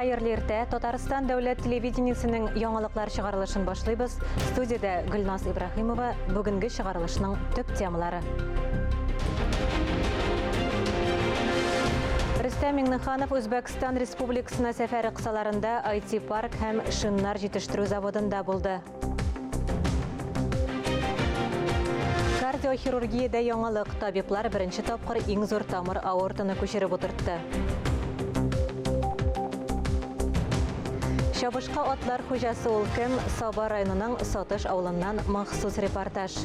Хәерле иртә. Татарстан дәүләт телевидениесенең яңалыклар чыгарылышын башлыйбыз. Студиядә Гөлназ Ибраһимова. Бүгенге чыгарылышның төп темалары. Рөстәм Миңнеханов Үзбәкстан Республикасына сәфәре кысаларында IT-парк һәм шиннар җитештерү заводында булды. Кардиохирургиядә яңалык. Табиблар беренче тапкыр иң зур тамыр аортаны күчереп утыртты. Чабышка атлар хуҗасы ул кем? Саба районының Сатыш авылыннан махсус репортаж.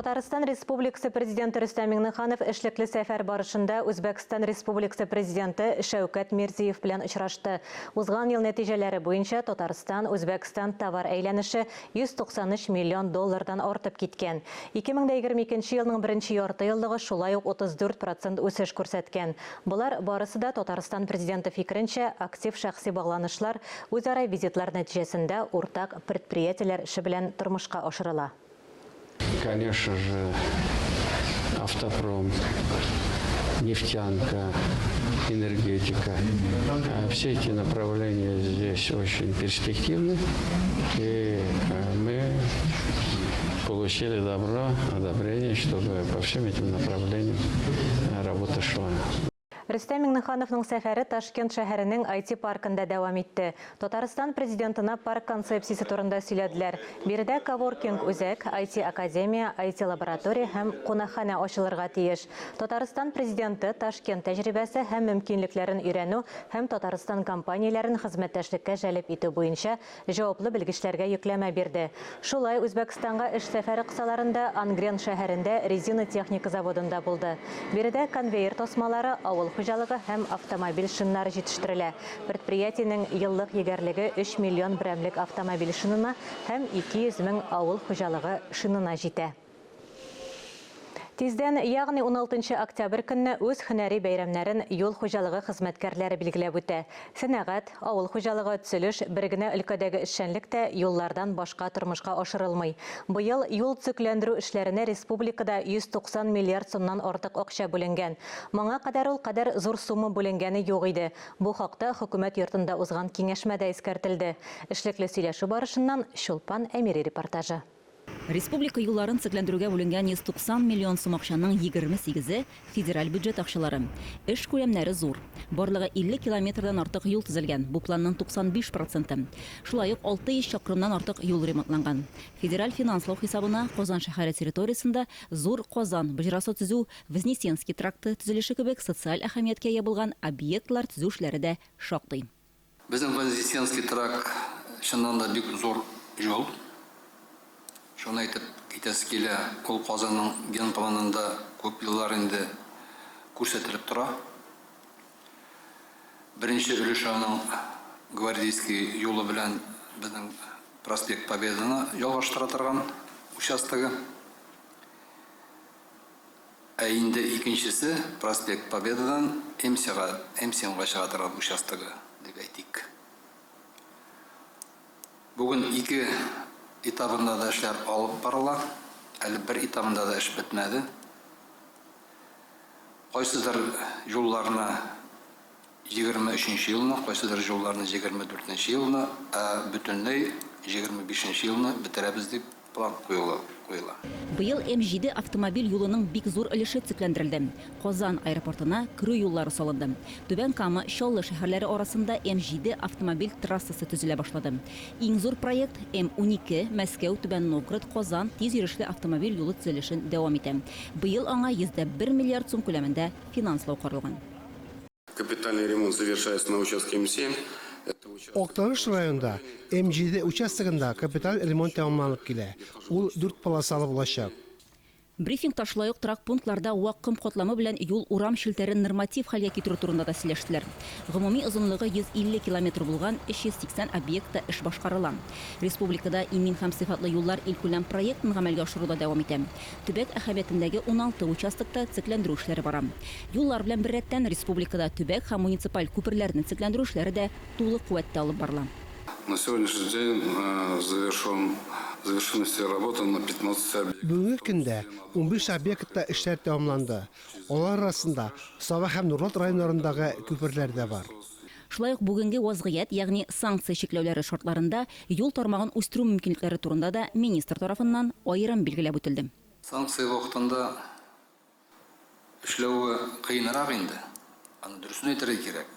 Татарстан Республикасы Президенты Рөстәм Миңнеханов эшлекле сәфәр барышында Үзбәкстан Республикасы Президенты Шәүкәт Мирзиев белән очрашты. Узган ел нәтиҗәләре буенча Татарстан, Үзбәкстан товар әйләнеше 193 миллион доллардан артып киткән. 2022 елның беренче ярты еллыгы шулай ук 34 процент үсеш күрсәткән. Болар барысы да, Татарстан Президенты фикеренчә, актив шәхси багланышлар, үзара визитлар нәтиҗәсендә уртак предприятиеләр эше белән тормышка ашырыла. Конечно же, автопром, нефтянка, энергетика. Все эти направления здесь очень перспективны. И мы получили добро, одобрение, чтобы по всем этим направлениям работа шла. Рөстәм Миңнехановның сәфәре Ташкент шәһәренең IT-паркында дәвам итте. Татарстан Президентына парк концепциясе турында сөйләделәр. Биредә коворкинг-үзәк, IT-академия, IT-лаборатория һәм кунакханә ачылырга тиеш. Татарстан Президенты Ташкент тәҗрибәсе һәм мөмкинлекләрен өйрәнү һәм Татарстан компанияләрен хезмәттәшлеккә җәлеп итү буенча җаваплы белгечләргә йөкләмә бирде. Шулай, Үзбәкстанга эш сәфәре кысаларында Ангрен шәһәрендә резина техника заводында булды. Биредә конвейер тасмалары, авыл хуҗалыгы һәм автомобиль шиннары җитештерелә. Предприятиенең еллык егәрлеге өч миллион берәмлек автомобиль шинына һәм 200 мең авыл хуҗалыгы шинына җитә. Тиздән, ягъни уналтынчы октябрь көнне үз һөнәри бәйрәмнәрен юл хуҗалыгы хезмәткәрләре билгеләп үтә. Сәнәгать, авыл хуҗалыгы, төзелеш, бер генә өлкәдәге эшчәнлек тә юллардан башка тормышка ашырылмый. Быел юл төзекләндерү эшләренә республикада 190 миллиард сумнан артык акча бүленгән. Моңа кадәр ул кадәр зур сумма бүленгәне юк иде. Бу хакта Хөкүмәт йортында узган киңәшмәдә искәртелде. Эшлекле сөйләшү барышыннан Чулпан Әмири репортажы. Республика юлларын төзекләндерүгә бүленгән 190 миллион сум акчаның 28-е, федераль бюджет акчалары. Эш күләмнәре зур. Барлыгы 50 километрдан артык юл төзелгән, бу планның 95 проценты. Шулай ук 600 чакрымнан артык юл ремонтланган. Федераль финанслау хисабына Казан шәһәре территориясендә Зур Казан боҗрасы төзү, Вознесенский тракты төзелеше кебек социаль әһәмияткә ия булган объектлар төзү эшләре дә шактый. Безнең Вознесенский тракт чыннан да бик зур юл. Шуны әйтеп китәсе килә, ул Казанның генпланында күп еллар инде күрсәтелеп тора. Беренче өлеше аның Гвардейский юлы белән безнең проспект Победаны ялгаштыра торган участогы. Ә инде икенчесе проспект Победадан Эмсяга, Эмсинга чыга торган участогы, дип әйтик. Бүген ике этабында да эшләр алып барыла. Әле бер этабында да эш бетмәде. Кайсыдыр юлларны 23 нче елны, кайсыдыр юлларны 24 нче елны, ә бөтенләй 25 нче елны бетерәбез дип План куела. Быел М-7 автомобиль юлының бик зур өлеше төзекләндерелде. Казан аэропортына керү юллары салынды. Түбән Кама, Чаллы шәһәрләре арасында М-7 автомобиль трассасы төзелә башлады. Иң зур проект, М-12, Мәскәү, Түбән Новгород, Казан тиз йөрешле автомобиль юлы төзелешен дәвам итә. Быел аңа 101 миллиард сум күләмендә финанслау каралган. Капитальный ремонт завершается на участке М7. Актаныш районында М7 участогында капиталь ремонт тәмамланып килә. Ул дүрт полосалы булачак. Брифингта шулай ук торак пунктларда вак ком катламы белән юл-урам челтәрен норматив хәлгә китерү турында да сөйләштеләр. Гомуми озынлыгы 150 километр булган 380 объектта эш башкарыла. Республикада Имин һәм сыйфатлы юллар илкүләм проектын гамәлгә ашыру да дәвам итә. Төбәк әһәмиятендәге уналты участокта төзекләндерү эшләре бара. Юллар белән беррәттән, республикада төбәк һәм муниципаль күперләрне төзекләндерү эшләре дә тулы куәттә алып барыла. На сегодняшний день завершен, завершены все работы на 15 объектах. Бүгенге көндә 15 объектта эшләр тәмамланды. Алар арасында Саба һәм Нурлат районнарындагы күперләр дә бар. Шулай ук бүгенге вазгыять, ягъни санкция чикләүләре шартларында юл тармагын үстерү мөмкинлекләре турында да министр тарафыннан аерым билгеләп үтелде. Санкция вакытында эшләве кыенрак инде. Аны дөресен әйтергә кирәк.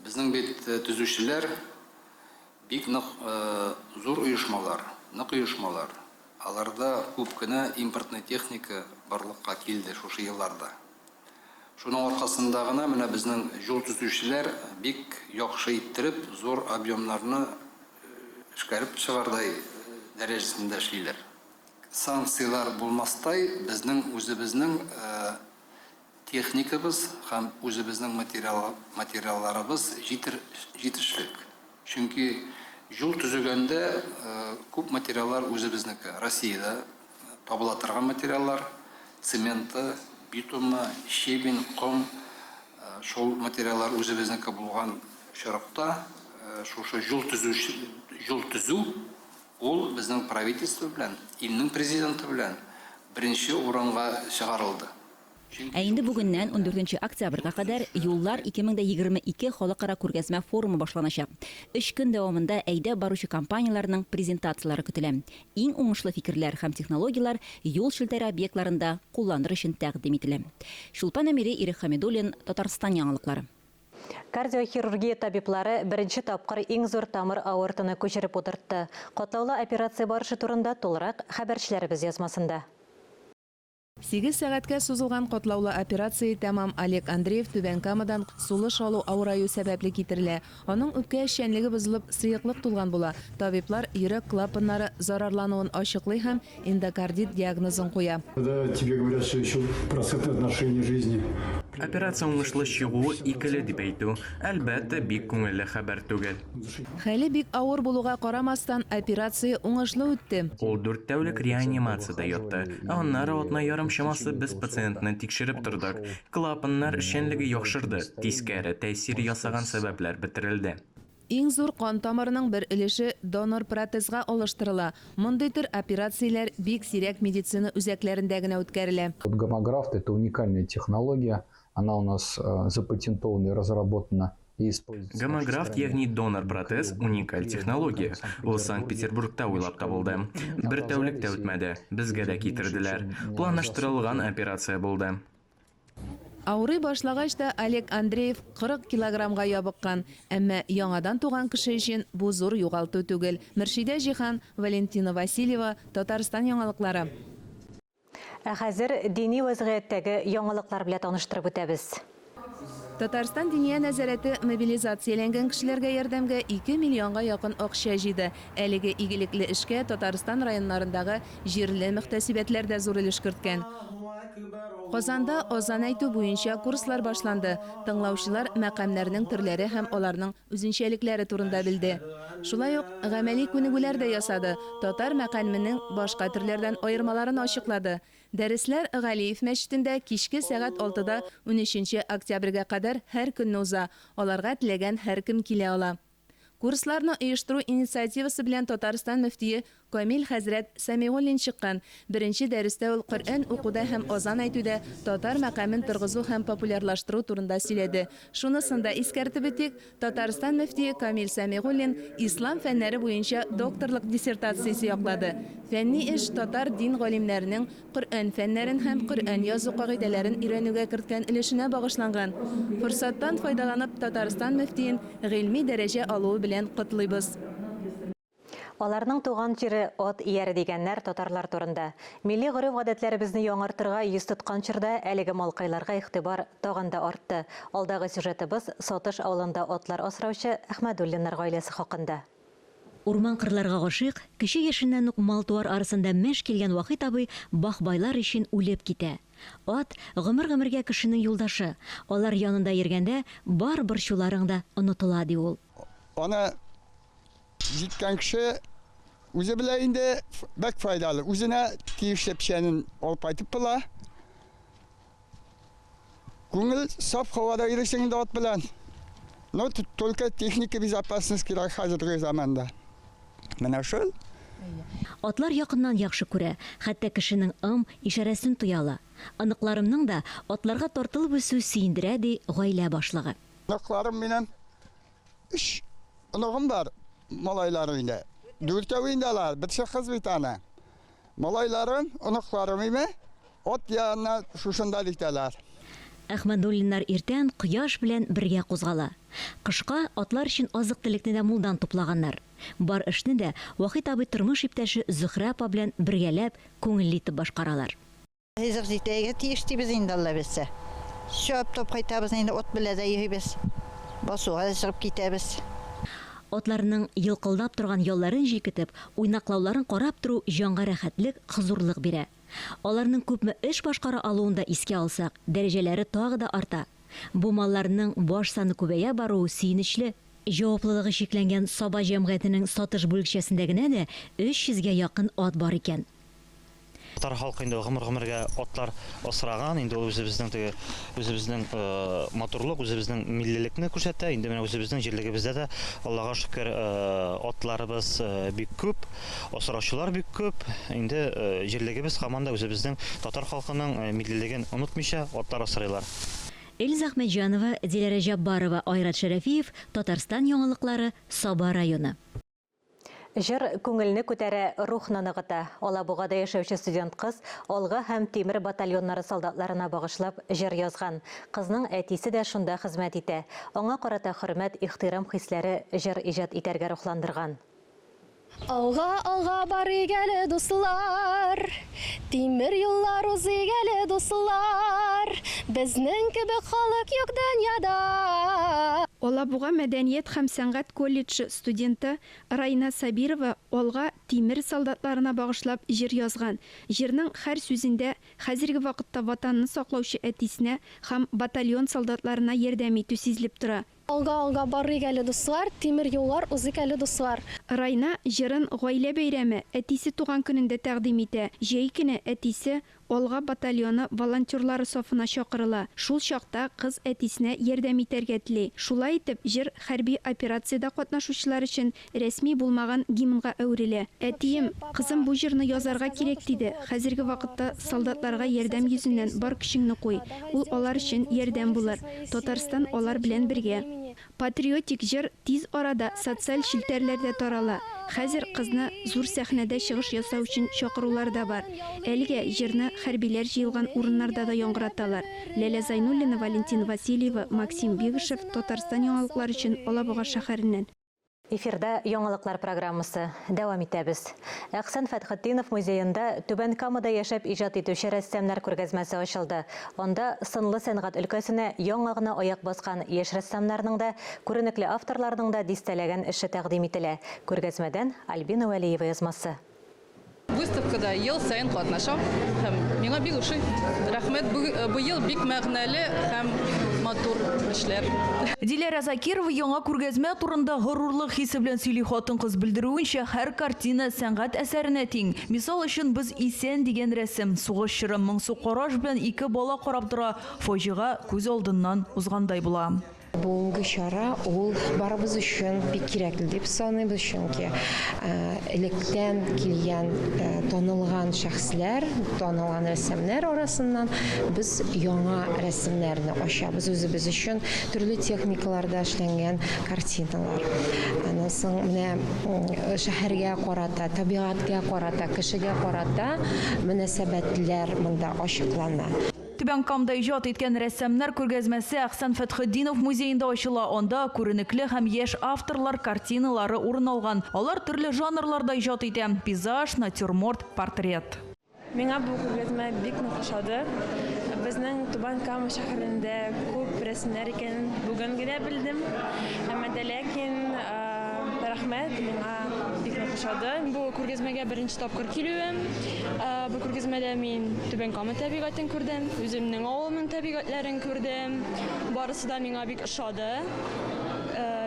Безнең бит төзүчеләр бик нык зур оешмалар, нык оешмалар. Аларда күп кенә импортный техника барлыкка килде шушы елларда. Шуның аркасында гына менә безнең юл төзүчеләр бик яхшы иттереп, зур объемнарны эшкәреп чыгардай дәрәҗәсендә эшлиләр. Санкцияләр булмастай, безнең үзебезнең техникабыз һәм үзебезнең материал материалларыбыз җитер җитешлек. Чөнки юл төзегәндә күп материаллар үзебезнеке. Россиядә табыла торган материаллар, цементы, битумы, щебень, ком, шул материаллар үзебезнеке булган очракта, шушы юл төзү юл төзү ул безнең правительство белән, илнең президенты белән беренче урынга чыгарылды. Ә инде бүгеннән 14 октябрьгә кадәр Юллар 2022 халыкара күргәзмә форумы башланачак. Өч көн дәвамында әйдәп баручы компанияләрнең презентацияләре көтелә. Иң уңышлы фикерләр һәм технологияләр юл челтәре объектларында кулланыр өчен тәкъдим ителә. Чулпан Әмири, Ирек Хамидуллин, Татарстан яңалыклары. Кардиохирургия табиблары беренче тапкыр иң зур тамыр аортаны күчереп утыртты. Катлаулы операция барышы турында тулырак хәбәрчеләребез язмасында. 8 сәгатькә сузылган катлаулы операция тәмам. Олег Андреев Түбән Камадан, сулыш алу авыраю сәбәпле китерелә. Аның үпкә эшчәнлеге бозылып, сыеклык тулган була. Табиблар йөрәк клапаннары зарарлануын ачыклый һәм эндокардит диагнозын куя. Когда тебе говорят, что еще процентное отношение жизни. Операция уңышлы чыгуы икеле дип әйтү, әлбәттә, бик күңелле хәбәр түгел. Хәле бик авыр булуга карамастан, операция уңышлы үтте. Ул 4 тәүлек реанимациядә ятты, ә аннары атна ярым чамасы без пациентны тикшереп тордык. Клапаннар эшчәнлеге яхшырды, тискәре тәэсир ясаган сәбәпләр бетерелде. Иң зур кан тамырының бер өлеше донор протезга алыштырыла. Мондый төр операцияләр бик сирәк медицина үзәкләрендә генә үткәрелә. Вот гомографт – это уникальная технология, она у нас запатентована и разработана и используется. Гомографт, ягъни донор протез, уникаль технология. Ул Санкт-Петербургта уйлап табылды. Бер тәүлек тә үтмәде, безгә дә китерделәр. Планлаштырылган операция булды. Авырый башлагач та Олег Андреев 40 килограммга ябыккан. Әмма яңадан туган кеше өчен бу зур югалту түгел. Мөршидә Җиһан, Валентина Васильева, Татарстан яңалыклары. Ә хәзер дини вазгыятьтәге яңалыклар белән таныштырып үтәбез. Татарстан Диния нәзарәте мобилизацияләнгән кешеләргә ярдәмгә 2 миллионга якын акча җыйды. Әлеге игелекле эшкә Татарстан районнарындагы җирле мөхтәсибәтләр дә зур өлеш керткән. Казанда азан әйтү буенча курслар башланды. Тыңлаучылар мәкамнәрнең төрләре һәм аларның үзенчәлекләре турында белде. Шулай ук гамәли күнегүләр дә ясады. Татар мәкаменең башка төрләрдән аермаларын ачыклады. Дәресләр Галиев мәчетендә кичке сәгать 6-да 13 октябрьгә кадәр һәр көнне уза. Аларга теләгән һәркем килә ала. Курсларны оештыру инициативасы белән Татарстан мөфтие Камил хәзрәт Сәмигуллин чыккан. Беренче дәрестә ул Коръән укуда һәм азан әйтүдә татар мәкамен торгызу һәм популярлаштыру турында сөйләде. Шунысын да искәртеп үтик, Татарстан мөфтие Камил Сәмигуллин ислам фәннәре буенча докторлык диссертациясе яклады. Фәнни эш татар дин галимнәренең Коръән фәннәрен һәм Коръән язу кагыйдәләрен өйрәнүгә керткән өлешенә багышланган. Форсаттан файдаланып, Татарстан мөфтиен гыйльми дәрәҗә алуы белән котлыйбыз. Аларның туган җире ат ияре дигәннәр татарлар турында. Милли гореф-гадәтләребезне яңартырга йөз тоткан чорда әлеге малкайларга игътибар тагын да артты. Алдагы сюжетыбыз Сатыш авылында атлар асраучы Әхмәдуллиннар гаиләсе хакында. Урман-кырларга гашыйк, кече яшеннән үк мал-туар арасында мәш килгән Вахит абый бахбайлар өчен үлеп китә. Ат, гомер-гомергә кешенең юлдашы. Алар янында йөргәндә бар борчуларың да онытыла, ди ул. Аны җиткән кеше үзе белә инде, бик файдалы. Үзенә тиешле печәнен алып кайтып була. Күңел саф һавада йөрисең инде ат белән. Но только техника безопасность кирәк хәзерге заманда. Менә шул. Атлар якыннан яхшы күрә, хәтта кешенең ым, ишарәсен тоя ала. Оныкларымның да атларга тартылып үсүе сөендерә, ди гаилә башлыгы. Оныкларым минем, өч оныгым бар, малайларым инде. Дүртәү инде алар, берсе кыз бит аны. Малайларым, оныкларым име, ат янына шушында җитәләр. Әхмәдуллиннар иртән кояш белән бергә кузгала. Кышка атлар өчен азык-төлекне дә мулдан туплаганнар. Бар эшне дә Вахит абый тормыш иптәше Зөһрә апа белән бергәләп, күңелле итеп башкаралар. Ризык җитәргә тиеш дибез инде, Алла бирсә. Чабып кайтабыз инде, ат белән дә йөрибез. Басуга да чыгып китәбез. Атларның елкылдап торган ялларын җилкетеп, уйнаклауларын карап тору җанга рәхәтлек, хозурлык бирә. Аларның күпме эш башкара алуын да искә алсак, дәрәҗәләре тагы да арта. Бу малларның баш саны күбәя баруы сөенечле. Җаваплылыгы чикләнгән Саба җәмгыятенең Сатыш бүлекчәсендә генә дә 300 гә якын ат бар икән. Татар халкы инде гомер-гомергә атлар асраган, инде ул үзебезнең теге үзебезнең матурлык, үзебезнең миллилекне күрсәтә. Инде менә үзебезнең җирлегебездә дә, Аллага шөкер, атларыбыз бик күп, асраучылар бик күп. Инде җирлегебез һаман да үзебезнең татар халкының миллилеген онытмыйча атлар асрыйлар. Эльза Әхмәтҗанова, Диләрә Җаббарова, Айрат Шәрәфиев, Татарстан яңалыклары, Саба районы. Җыр күңелне күтәрә, рухны ныгыта. Алабугада яшәүче студент кыз Алга һәм Тимер батальоннары солдатларына багышлап җыр язган. Кызның әтисе дә шунда хезмәт итә. Аңа карата хөрмәт, ихтирам хисләре җыр иҗат итәргә рухландырган. Алга, алга барыйк әле, дуслар, Тимер юллар узыйк әле, дуслар, Безнең кебек халык юк дөньяда. Алабуга мәдәният һәм сәнгать колледжы студенты Райна Сабирова Алга, тимер солдатларына багышлап җыр язган. Җырның һәр сүзендә хәзерге вакытта Ватанны саклаучы әтисенә һәм батальон солдатларына ярдәм итү сизелеп тора. Алга, алга барыйк әле, дуслар, Тимер юллар узыйк әле, дуслар. Райна җырын гаилә бәйрәме, әтисе туган көнендә тәкъдим итә. Җәй көне әтисе Алга батальоны волонтерлары сафына чакырыла. Шул чакта кыз әтисенә ярдәм итәргә тели. Шулай итеп, җыр хәрби операциядә катнашучылар өчен рәсми булмаган гимнга әверелә. Әтием, кызым бу җырны язарга кирәк диде, хәзерге вакытта солдатларга ярдәм йөзеннән бар көчеңне куй, ул алар өчен ярдәм булыр. Татарстан алар белән бергә. Патриотик җыр тиз арада социаль челтәрләрдә тарала. Хәзер кызны зур сәхнәдә чыгыш ясау өчен чакырулар да бар. Әлегә җырны хәрбиләр җыелган урыннарда да яңгыраталар. Ләлә Зайнуллина, Валентин Васильева, Максим Бигышев, Татарстан яңалыклары өчен Алабуга шәһәреннән. Эфирда яңалыклар программасы. Дәвам итәбез. Әхсән Фәтхетдинов музеенда Түбән Камада яшәп иҗат итүче рәссамнар күргәзмәсе ачылды. Анда сынлы сәнгать өлкәсенә яңа гына аяк баскан яшь рәссамнарның да, күренекле авторларның да дистәләгән эше тәкъдим ителә. Күргәзмәдән Альбина Вәлиева язмасы. Выставкада ел саен катнашам һәм миңа бик ошый. Рәхмәт, быел бик мәгънәле һәм матур эшләр. Диләрә Закирова яңа күргәзмә турында горурлык хисе белән сөйли. Хатын-кыз белдерүенчә, һәр картина сәнгать әсәренә тиң. Мисал өчен, Без исән дигән рәсем. Сугыш чоры, моңсу караш белән ике бала карап тора, фаҗига күз алдыннан узгандай була. Бүгенге чара ул барыбыз өчен бик кирәкле дип саныйбыз, чөнки электән килгән танылган шәхесләр, танылган рәссамнар арасыннан без яңа рәсемнәрне ачабыз үзебез өчен, төрле техникаларда эшләнгән картиналар. Аннан соң менә шәһәргә карата, табигатькә карата, кешегә карата мөнәсәбәтләр монда ачыклана. Түбән Камда иҗат иткән рәссамнар күргәзмәсе Әхсән Фәтхетдинов музеенда ачыла. Анда күренекле һәм яшь авторлар картиналары урын алган. Алар төрле жанрларда иҗат итә, пейзаж, натюрморт, портрет. Миңа бу күргәзмә бик нык ошады. Безнең Түбән Кама шәһәрендә күп рәсемнәр икәнен бүген генә белдем. Әмма дә ләкин рәхмәт, миңа бик нык ошады. Бу күргәзмәгә беренче тапкыр килүем. Бу күргәзмәдә мин Түбән Кама табигатен күрдем, үземнең авылымның табигатьләрен күрдем. Барысы да миңа бик ошады.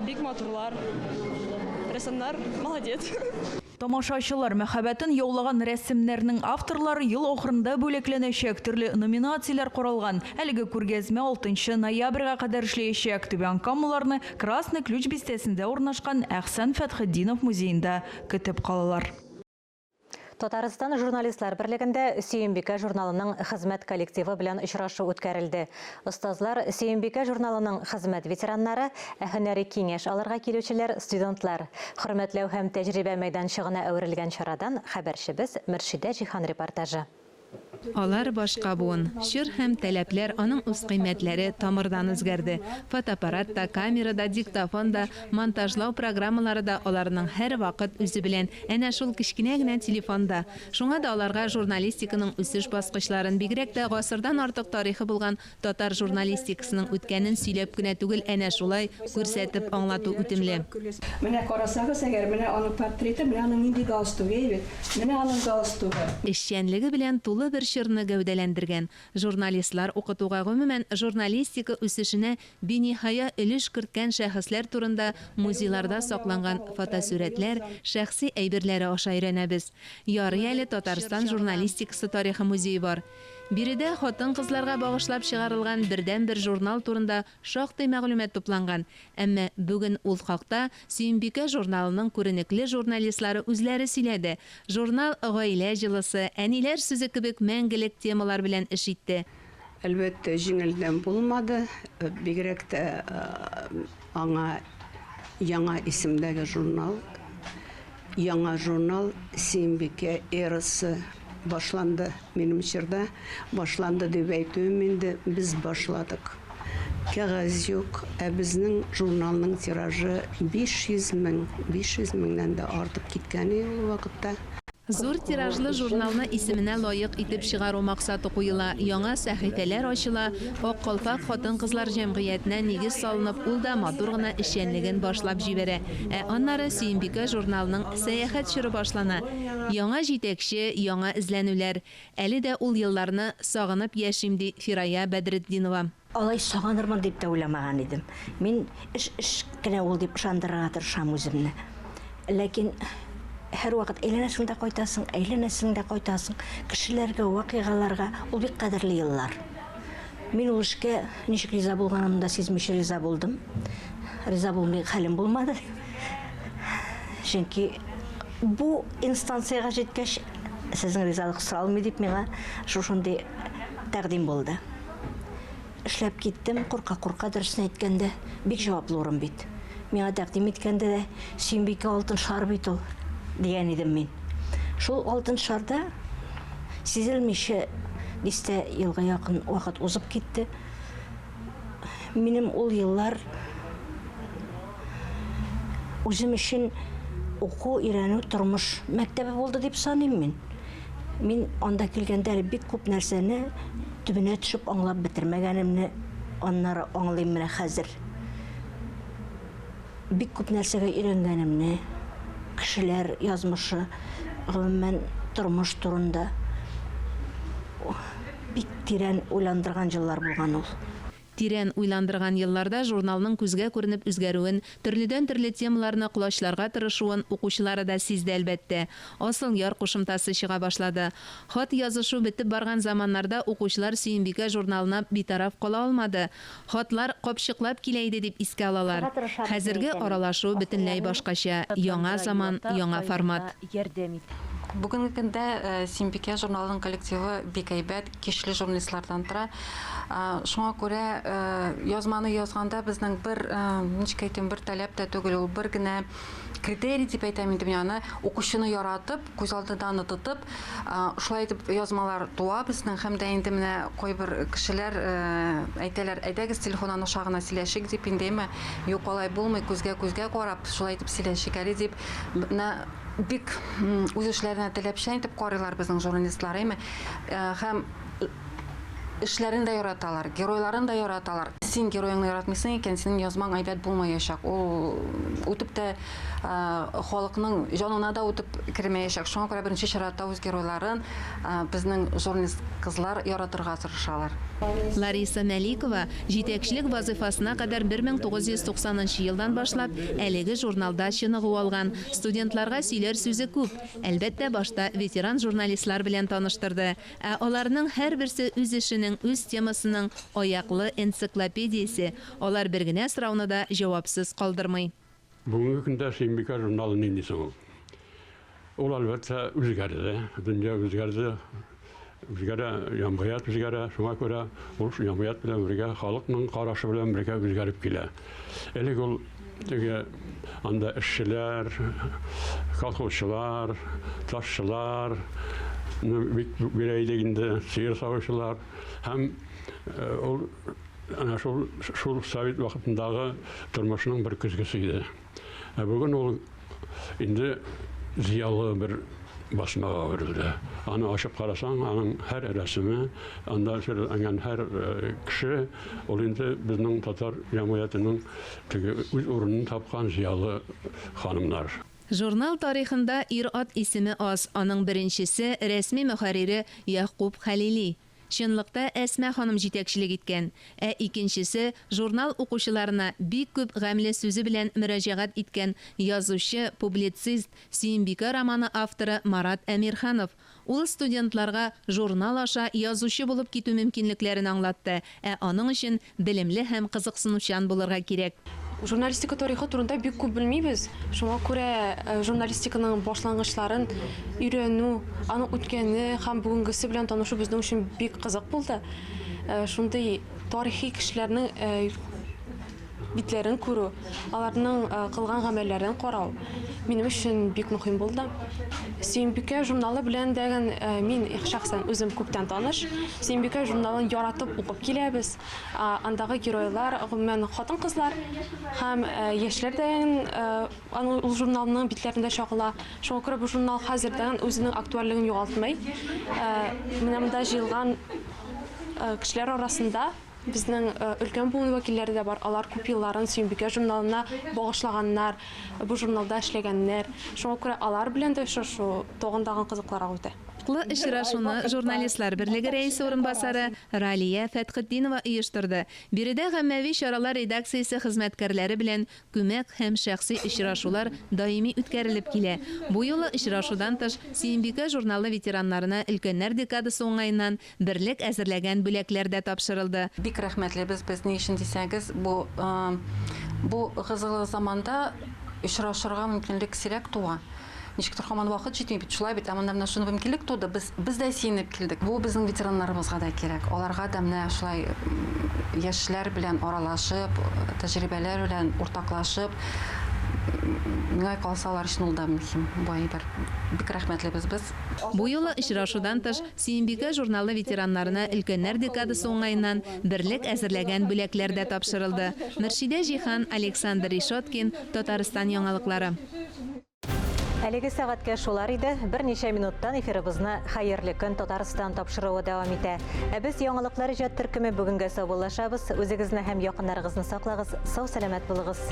Бик матурлар. Рәссамнар молодец. Тамашачылар мәхәббәтен яулаган рәсемнәрнең авторлары ел ахырында бүләкләнәчәк. Төрле номинацияләр каралган. Әлеге күргәзмә алтынчы ноябрьгә кадәр эшләячәк. Түбән Камалыларны Красный Ключ бистәсендә урнашкан Әхсән Фәтхетдинов музеенда көтеп калалар. Татарстан Журналистлар берлегендә Сөембикә журналының хезмәт коллективы белән очрашу үткәрелде. Остазлар, Сөембикә журналының хезмәт ветераннары, ә һөнәри киңәш алырга килүчеләр, студентлар. Хөрмәтләү һәм тәҗрибә мәйданчыгына әверелгән чарадан хәбәрчебез Мөршидә Җиһан репортажы. Алар башка буын. Чор һәм таләпләр, аның үзкыйммәтләре тамырдан үзгәрде. Фотоаппарат та, камера да, диктофон да, монтажлау программалары да аларның һәрвакыт үзе белән. Әнә шул кечкенә генә телефон да. Шуңа да аларга журналистиканың үсеш баскычларын, бигрәк тә гасырдан артык тарихы булган Татар журналистикасының үткәнен сөйләп кенә түгел, әнә шулай күрсәтеп аңлату үтемле. Менә карасагыз әгәр, менә аның портреты, менә аның нинди галстугы, әйе бит? Менә аның галстугы. Эшчәнлеге белән тулы бер чорны гәүдәләндергән, журналистлар укытуга, гомумән, журналистика үсешенә биниһая өлеш керткән шәхесләр турында музейларда сакланган фотосурәтләр, шәхси әйберләре аша өйрәнәбез. Ярый әле Татарстан журналистикасы тарихы музее бар. Биредә хатын-кызларга багышлап чыгарылган бердәнбер журнал турында шактый мәгълүмат тупланган. Әмма бүген ул хакта Сөембикә журналының күренекле журналистлары үзләре сөйләде. Журнал гаилә җылысы, әниләр сүзе кебек мәңгелек темалар белән эш итте. Әлбәттә, җиңелдән булмады. Бигрәк тә аңа яңа исемдәге журнал Яңа журнал Сөембикә эрасы башланды минем чорда. Башланды дип әйтүем инде, без башладык. Кәгазь юк, ә безнең журналның тиражы 500 мең, 500 меңнән дә артып киткән иде ул вакытта. Зур тиражлы журналны исеменә лаек итеп чыгару максаты куела, яңа сәхифәләр ачыла, Ак калфак хатын-кызлар җәмгыятенә нигез салынып, ул да матур гына эшчәнлеген башлап җибәрә. Ә аннары Сөембикә журналының сәяхәт чоры башлана. Яңа җитәкче, яңа эзләнүләр. Әле дә ул елларны сагынып яшим, ди Фирая Бәдретдинова. Алай сагынырмын дип тә уйламаган идем. Мин эш эш кенә ул дип ышандырырга тырышам үземне. Ләкин һәрвакыт әйләнәсең дә кайтасың, әйләнәсең дә кайтасың. Кешеләргә, вакыйгаларга ул бик кадерле еллар. Мин ул эшкә ничек риза булганымны да сизмичә риза булдым. Риза булмый хәлем булмады. Чөнки бу инстанциягә җиткәч, сезнең ризалык соралмый дип миңа шушындый тәкъдим булды. Эшләп киттем, курка-курка, дөресен әйткәндә, бик җаваплы урын бит. Миңа тәкъдим иткәндә дә, Сөембикә алтын шар бит ул, дигән идем мин. Шул алтын шарда сизелмичә дистә елга якын вакыт узып китте. Минем ул еллар үзем өчен уку, өйрәнү, тормыш мәктәбе булды дип саныйм мин. Мин анда килгәндә әле бик күп нәрсәне төбенә төшеп аңлап бетермәгәнемне аннары аңлыйм менә хәзер. Бик күп нәрсәгә өйрәнгәнемне, кешеләр язмышы, гомумән, тормыш турында бик тирән уйландырган еллар булган ул. Тирән уйландырган елларда журналның күзгә күренеп үзгәрүен, төрледән-төрле темаларны колачларга тырышуын укучылары да сизде, әлбәттә. Асылъяр кушымтасы чыга башлады. Хат язышу бетеп барган заманнарда укучылар Сөембикә журналына битараф кала алмады. Хатлар капчыклап килә иде дип искә алалар. Хәзерге аралашу бөтенләй башкача, яңа заман, яңа формат. Бүгенге көндә Сөембикә журналының коллективы бик әйбәт, көчле журналистлардан тора. Шуңа күрә язманы язганда безнең бер, ничек әйтим, бер таләп тә түгел, ул бер генә критерий дип әйтәм инде мин аны, укучыны яратып, күз алдында аны тотып, шулай итеп язмалар туа безнең һәм дә инде менә кайбер кешеләр әйтәләр, әйдәгез телефон аша гына сөйләшик дип инде, әмма юк, алай булмый, күзгә күзгә карап, шулай итеп сөйләшик әле дип, менә бик үз эшләренә таләпчән итеп карыйлар безнең журналистлар, әйме? Һәм. Эшләрен дә яраталар, геройларын да яраталар. Син героеңны яратмыйсың икән, синең язмаң әйбәт булмаячак. Ул үтеп тә халыкның җанына да үтеп кермәячәк. Шуңа күрә беренче чиратта үз геройларын безнең журналист кызлар яратырга тырышалар. Лариса Мәликова җитәкчелек вазыйфасына кадәр 1990 нчы елдан башлап әлеге журналда чыныгу алган. Студентларга сөйләр сүзе күп. Әлбәттә, башта ветеран журналистлар белән таныштырды. Ә аларның һәрберсе үз эшенең, үз темасының аяклы энциклопедиясе. Алар бер генә сорауны да җавапсыз калдырмый. Бүгенге көндә Сөембикә журналы нинди соң ул? Ул, әлбәттә, үзгәрде. Дөнья үзгәрде, үзгәрә, җәмгыять үзгәрә. Шуңа күрә ул җәмгыять белән бергә, халыкның карашы белән бергә үзгәреп килә. Элек ул теге анда эшчеләр, колхозчылар, ташчылар бик бирә идек инде, сыер савучылар һәм ул әнә шул шул совет вакытындагы тормышның бер көзгесе иде. Ә бүген ул инде зыялы бер басмага әверелде. Аны ачып карасаң, аның һәр рәсеме, анда сурәтләнгән һәр кеше, ул инде безнең татар җәмгыятенең теге үз урынын тапкан зыялы ханымнар. Журнал тарихында ир-ат исеме аз, аның беренчесе, рәсми мөхәррире Ягъкуб Хәлили. Чынлыкта Әсма ханым җитәкчелек иткән. Ә икенчесе, журнал укучыларына бик күп гамьле сүзе белән мөрәҗәгать иткән язучы, публицист, Сөембикә романы авторы Марат Әмирханов. Ул студентларга журнал аша язучы булып китү мөмкинлекләрен аңлатты, ә аның өчен белемле һәм кызыксынучан булырга кирәк. Журналистика тарихы турында бик күп белмибез, шуңа күрә журналистиканың башлангычларын өйрәнү, аның үткәне һәм бүгенгесе белән танышу безнең өчен бик кызык булды. Шундый тарихи кешеләрнең битләрен күрү, аларның кылган гамәлләрен карау минем өчен бик мөһим булды. Сөембикә журналы белән дә мин шәхсән үзем күптән таныш. Сөембикә журналын яратып укып киләбез. Андагы геройлар, гомумән, хатын-кызлар һәм яшьләр дә аның ул журналның битләрендә чагыла. Шуңа күрә бу журнал хәзердән үзенең актуальлеген югалтмый. Менә монда җыелган кешеләр арасында безнең өлкән буын вәкилләре дә бар. Алар күп елларын Сөембикә журналына багышлаганнар, бу журналда эшләгәннәр. Шуңа күрә алар белән дә очрашу тагын тагын кызыклырак үтә. Лы очрашуны Журналистлар берлеге рәисе урынбасары Ралия Фәтхетдинова оештырды. Биредә гаммәви чаралар редакциясе хезмәткәрләре белән күмәк һәм шәхси очрашулар даими үткәрелеп килә. Бу юлы очрашудан тыш, Сөембикә журналы ветераннарына өлкәннәр декадасы уңаеннан берлек әзерләгән бүләкләр дә тапшырылды. Бик рәхмәтлебез без, ни өчен дисәгез, бу бу ыгы-зыгылы заманда очрашырга мөмкинлек сирәк туа. Ничектер һаман вакыт җитми бит, шулай бит. Ә монда менә шундый мөмкинлек туды, без без дә сөенеп килдек. Бу безнең ветераннарыбызга да кирәк. Аларга да менә шулай яшьләр белән аралашып, тәҗрибәләр белән уртаклашып, миңа калса, алар өчен ул да мөһим бу әйбер. Бик рәхмәтлебез без. Бу юлы очрашудан тыш, Сөембикә журналы ветераннарына өлкәннәр декадасы уңаеннан берлек әзерләгән бүләкләр дә тапшырылды. Мөршидә Җиһан, Александр Решеткин, Татарстан яңалыклары. Әлеге сәгатькә шулар иде. Берничә минуттан эфирыбызны Хәерле көн Татарстан тапшыруы дәвам итә. Ә без яңалыклар иҗат төркеме бүгенгә саубуллашабыз. Үзегезне һәм якыннарыгызны саклагыз, сау-сәламәт булыгыз.